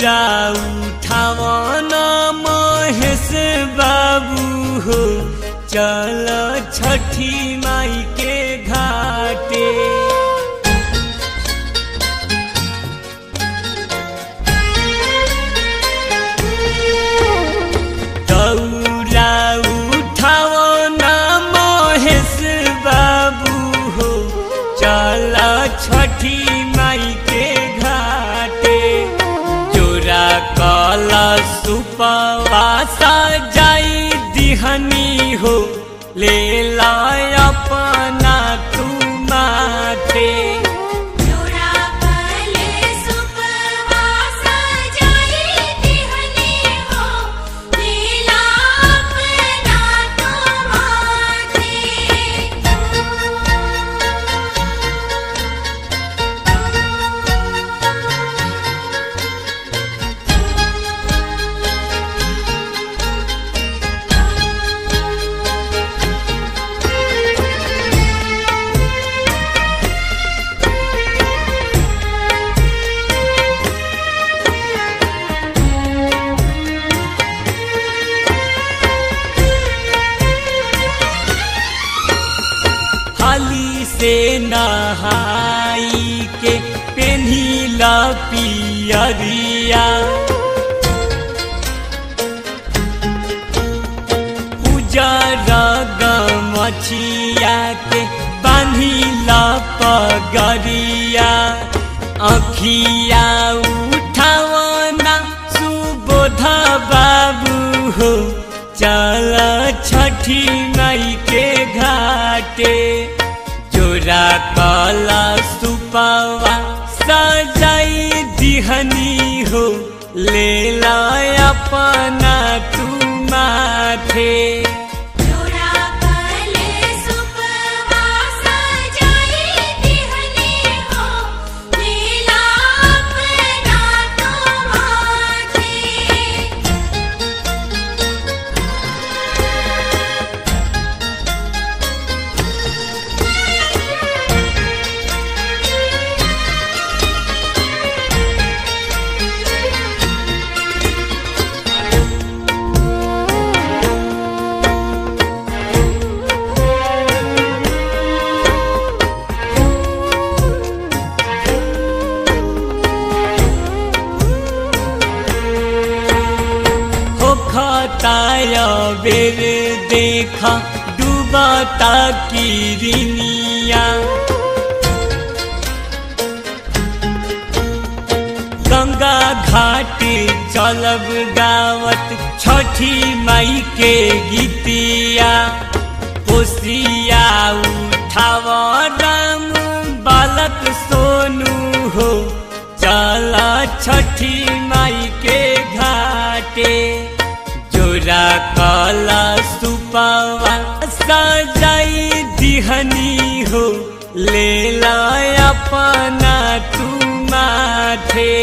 दौरा उठावन महेश बाबू हो, चल छठी माई के घाटे। दौरा उठावन महेश बाबू हो, चल छठी माई के घाटे। जोरा कला सुपवा सजाई दिहनी हो, ले ला अपना तू माथे। जोड़ा कले सुपवा सजाई दिहनी हो, लीला अपना तू माथे। हाली से नहाई के पेन्हिला पियरिया, उजर गमछिया के बान्हिला पगरिया। अखिया उठावना सुबोध बाबू हो, चल छठी माई के घाटे। जोरा कला सुपवा सजाई दिहनी हो, ले ला अपना तू माथे। जोड़ा कले सुपवा सजाई दिहनी हो, लीला अपना तू माथे। हो खताय बेर देखा डूबता किरनिया, गंगा घाट चलब गावत छठी माई के गीतिया। कोसिया उठाव राम बालक सोनू हो, चल छठी माई के घाटे। जोरा कला सुपवा सजाई दिहनी हो, ले ला अपना तू माथे।